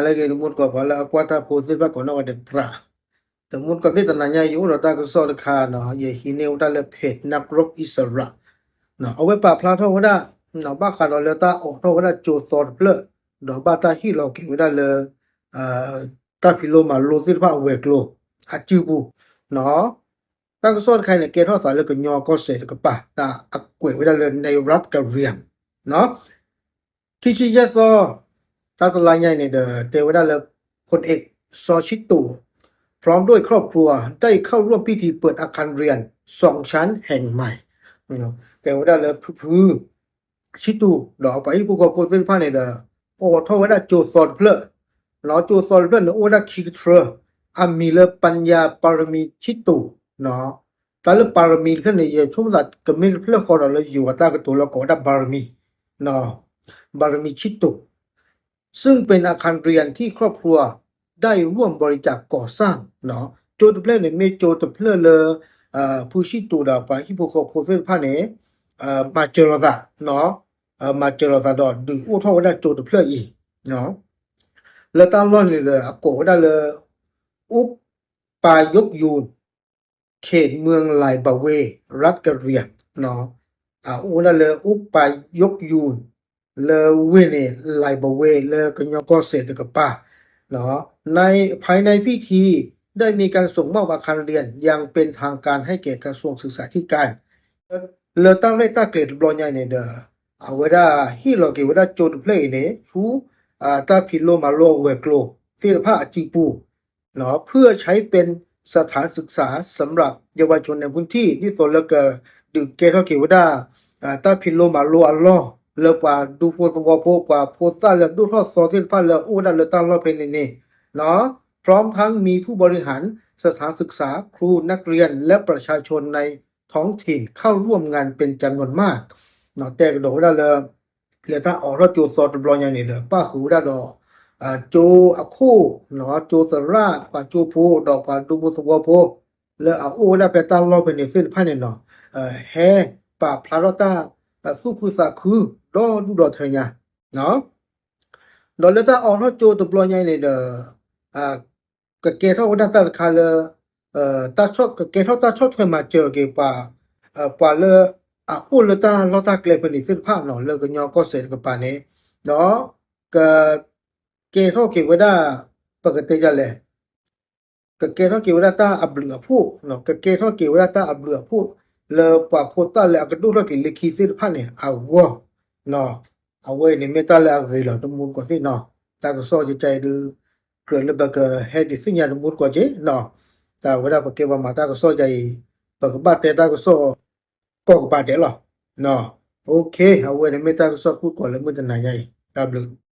လၢအဂ့ၤ တမူတကိး ပှၤလၢအကွၢ်တၢ်ဖိသ့ၣ်တဖၣ်ကိးနီၢ်ဂၤဒဲး ပြး တမူတကိးသ့ၣ် တနၤညါအံၤ ယအိၣ်ဒီးတၢ်ကစီၣ်တခါနီၤ, ယဟံးန့ၢ်ဝဲဒၣ်လၢ เพจนักรบอิสระ နီၤ, အဝဲပာ်ဖျါထီၣ်ဝဲဒၣ် ဘၣ်ဃးဒီးလၢတၢ်အိးထီၣ်ဝဲဒၣ်ကၠိသီတဖျၢၣ်, ဒီးဘၣ်တၢ်ဟ့ၣ်လီၤက့ၤဝဲဒၣ်လၢ တၢ်ဖံးလိမၤလိသ့ၣ်တဖၣ်အဝဲၤကျိၤ အစုပူၤ နီၤ. တၢ်ကစီၣ်တခါအံၤန့ၣ် ကဲထီၣ်သးလၢကညီကီၢ်စဲၣ်တကပၤ တၢ်အကွဲးဝဲဒၣ်လၢ ในรัฐกะเหรี่ยง နီၤ. ခံဆံယဲၢ်သီ တၢ်တလါညါအံၤန့ၣ်ဒီး တဲဝဲဒၣ်လၢ พลเอก ซอ ชิโตะ พร้อมด้วยครอบครัว ได้เข้าร่วมพิธีเปิดอาคารเรียน สองชั้น แห่งใหม่ တဲဝဲဒၣ်လၢ ဖုဖု ဆံတူး ဒီးပှၤဟံၣ်ဖိဃီဖိသ့ၣ်တဖၣ်န့ၣ်ဒီး အိးထီၣ်ဝဲဒၣ်ကၠိသီတဖျၢၣ်, ကၠိသီတဖျၢၣ်န့ၣ် အိၣ်ဝဲဒၣ်ခံကထြၢ, အမံၤလၢ ပၢ်ယၤပၤရမံဆံတူး, တၢ်လၢပၤရမံတဖျၢၣ်န့ၣ် ယဆိကမိၣ်သးကမ့ၢ်တဖျၢၣ်ဃီဒီးလၢယိၤအတၢ်ကတိၤလၢကိးဝဲဒၣ် ပၤရမံ ပၤရမံဆံတူး ซึ่งเป็นอาคารเรียนที่ครอบครัวได้ร่วมบริจาคก่อสร้าง ကၠိတဖျၢၣ်န့ၣ် မ့ၢ်ကၠိတဖျၢၣ်လၢ ဖုဆံတူးဒီးပှၤဟံၣ်ဖိဃီဖိသ့ၣ်တဖၣ်န့ၣ် မၤစၢၤလိာ်သး မၤစၢၤလိာ်သးဒီးဒုးအိၣ်ထီၣ်ဝဲဒၣ်ကၠိတဖျၢၣ်အံၤ လၢတၢ်လီၢ်န့ၣ်ဒီး အကိးဝဲဒၣ်လၢ อุปายกยูน เขตเมืองไหลบ่าเว รัฐกะเหรี่ยง အိၣ်ဝဲဒၣ်လၢ อุปายกยูน လၢဝ့ၢ်န့ၣ် ไหลบ่าเว လၢကညီကီၢ်စဲၣ်တကပၤ ใน ภายในพิธี ได้มีการส่งมอบอาคารเรียนอย่างเป็นทางการให้แก่กระทรวงศึกษาธิการ လၢတၢ်ရဲၣ်တၢ်ကျဲၤတဘျီညါအံၤန့ၣ်ဒီး အဝဲဒၣ်ဟ့ၣ်လီၤက့ၤဝဲဒၣ်ကၠိတဖျၢၣ်အံၤန့ၣ် ဆူ တၢ်ဖံးလိမၤလိအဝဲၤကျိၤသ့ၣ်တဖၣ်အစုပူၤ เพื่อใช้เป็นสถานศึกษาสำหรับเยาวชนในพื้นที่ ဒ်သိးလၢကဒုးကဲထီၣ်က့ၤဝဲဒၣ် တၢ်ဖံးလိမၤလိအလီၢ် လၢပှၤဒူဖိသဝီဖိ ပှၤဖိသၣ်လၢဒိၣ်ထီၣ်သီသ့ၣ်တဖၣ်လၢအအိၣ်ဝဲဒၣ်လၢတၢ်လီၢ်ဖဲန့ၣ်န့ၣ် พร้อมทั้งมีผู้บริหารสถานศึกษา ครู นักเรียน และประชาชนในท้องถิ่นเข้าร่วมงานเป็นจำนวนมาก တဲကဒီးဝဲဒၣ်လၢ လၢတၢ်အိးထီၣ်ကၠိသီတဘျီညါန့ၣ်ဒီး ပၣ်ဃုာ်ဝဲဒၣ်ဒီး ကၠိအခိၣ် ကၠိသရၣ် ပှၤကၠိဖိ ဒီးပှၤဒူဖိသဝီဖိ လၢအအိၣ်ဝဲဒၣ်ဖဲတၢ်လီၢ်ဖဲန့ၣ်သ့ၣ်တဖၣ်န့ၣ်နီၤ ဟဲပာ်ဖျါထီၣ်တၢ်သူၣ်ခုသးခုဒီဒူၣ်ဒီထၢညါ ဒီးလၢတၢ်အိးထီၣ်ကၠိတဘျီညါအံၤန့ၣ်ဒီး ကကဲထီၣ်ဝဲဒၣ်တၢ်တခါလၢ ကကဲထီၣ်တၢ်ဆီၣ်ထွဲမၤစၢၤက့ၤပှၤ ပှၤလၢအအိၣ်လၢတၢ်လီၢ်တၢ်ကျဲဖဲန့ၣ်သ့ၣ်တဖၣ်နီၤ လၢကညီကီၢ်စဲၣ်တကပၤန့ၣ် ဒီး က ကဲထီၣ်က့ၤဝဲဒၣ် ပကတဲဒ်လဲၣ် ကကဲထီၣ်က့ၤဝဲဒၣ်တၢ်အဘျုးအဖှိၣ်နီၤ ကကဲထီၣ်က့ၤဝဲဒၣ်တၢ်အဘျုးအဖှိၣ် လၢပှၤဖိသၣ်လၢအကဒိၣ်ထီၣ်က့ၤလၢခံသ့ၣ်တဖၣ်န့ၣ် အဂီၢ်နီၤ အဝဲအံၤန့ၣ်မ့ၢ်တၢ်လၢအဂ့ၤလီၤ တမူတကိးသ့ၣ်နီၤ တၢ်ကစီၣ်ယကအံၤဒုး ကြၢးလၢပကဟဲဒုးသ့ၣ်ညါတမူတကိးက့ၤနီၤ တၢ်ဝဲဒၣ်ပကဲပှၤမၤတၢ်ကစီၣ်ယၤအံၤ ပကဘၣ်တဲတၢ်ကစီၣ် ကိးကပၤဒဲးလီၤ OK အဝဲန့ၣ်မ့ၢ်တၢ်ကစီၣ်ဖုၣ်ကိာ်လၢမုၢ်တနၤညါအံၤ တၢ်ဘျုး